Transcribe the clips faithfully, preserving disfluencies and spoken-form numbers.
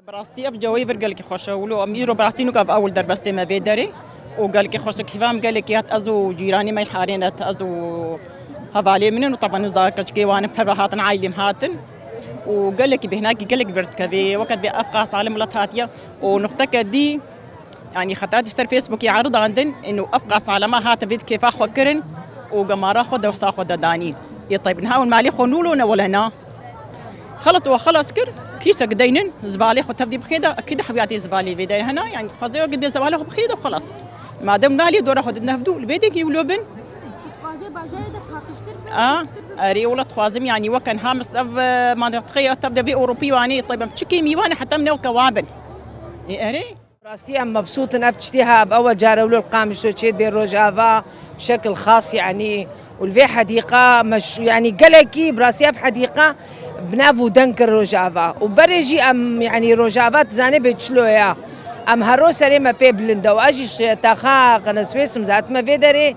Bi rastî ev cewê vir gelekî xweş e. Wilo em îro bi rastî nûk ev ewil derbestê me vê derê. Û gelekî xweş e, kîva em gelekî hat ez û cîranê me harên et ez û hevalê min in û teben zaka çikê wan in, peve hatin, aîlêm hatin. Û gelekî bêhnakî gelek vir dikevê. Weket bê ev qas alim milet hatiye. Û nuqteke dî, yanî xetera dî ser Facebookê eridandin, ino ev qas alema hate vê kêfa xwe kirin û gemara xwe dewsa xwe de danî. Ê teyb niha hûn malê xwe nûlo ne wele na. Xelas we xelas kir, kîsek deynin, zibalê xwe tevdî bixê de, kî de hewiyatê zibalê vê de hena, yanî dixwaze weke bê zibalê xwe bixê de û xelas. Madem nalê dora xwe didin hevdû, li vê dekî wilo bin. Dixwaze bajarê de paqijtir be, A, paqijtir be. Erê, wela dixwazim, yanî weke niha mis ev, e, mantiqeya tev de vê Ewropî wanê, teyb em çi kêmî wane, heta em ne weke wan bin. Ê, erê. Rastî em mebsût in, ev tiştê ha, ev ew e, care wilo li Qamişlo çê dibê Rojava, bi şekil xas, yanî, û li vê hedîqa meş-, yanî, gelekî, bi rastî ev hedîqa bi nav û deng kir Rojava. Û berê jî em, yanî, Rojava, tu zanê bê çilo ye. Em her roj serê me pê bilind e. Û ez jî ji taxa Qeneswêsim, ez hatime vê derê.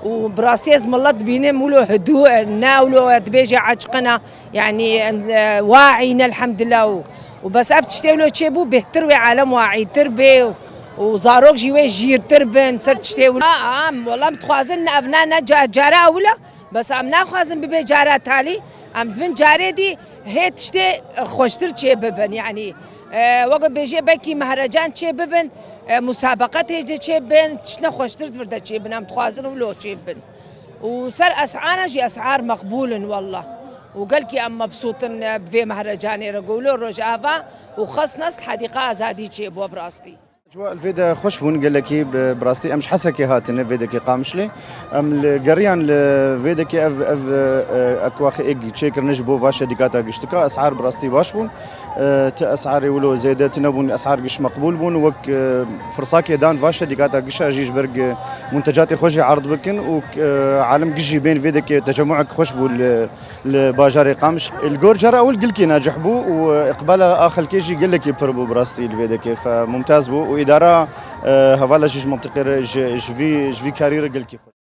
Û bi rastî ez milet dibînim, wilo hidû, ne wilo dibêje aciqina. Yanî, e, waî ne elhamdulillah û, û bes ev tiştê wilo çêbû, bêhtir wê alem waîtir bê û, û zarok jî wê jîrtir bin ser tiştê wilo. A, a, em, wela em dixwazin ev ne, ne ca-, cara ewil e, bes em naxwazin bibe cara talî, em divin carê dî hê tiştê xweştir çê bibin. Yanî, e, weke bêjê belkî mehrecan çê bibin, e, musabeqet hêj de çê bibin, tiştine xweştir di vir de çê bin, em dixwazin wilo çê bibin. Û ser es'ara jî es'ar meqbûl in wella. Û gelkî em mebsût in, e, bi vê mehrecanê re, ku wilo Rojava û xas nesl Hedîqa Azadî çêbû bi rastî. Ecwa li vê de xweş bûn gelekî, bi, bi rastî em ji Hesekê hatine vê dekê Qamişlê. Em li geriyan li vê dekê ev, ev, e, ekwaxê êk çêkirine ji bo vaşe dîkata giştika. Es'ar bi rastî baş bûn. E, ti es'arê wilo zêde tune bûn, es'ar giş meqbûl bûn. Wek, e, firsakê dan vaşe dîkata gişa jî ji ber, e, muntecatê xwe jî erd bikin û, e, alim giş jî bên vê dekê tecemûek xweş bû li, li bajarê Qamiş. Li gor cara ewil gilkî nacih bû û, e, iqbala a xelkê jî gelekî pir bû bi rastî li vê dekê fe mumtaz bû û îdara, e, hevala jî ji mentiqê re ji, ji vî, ji vî karî re gelkî xweş.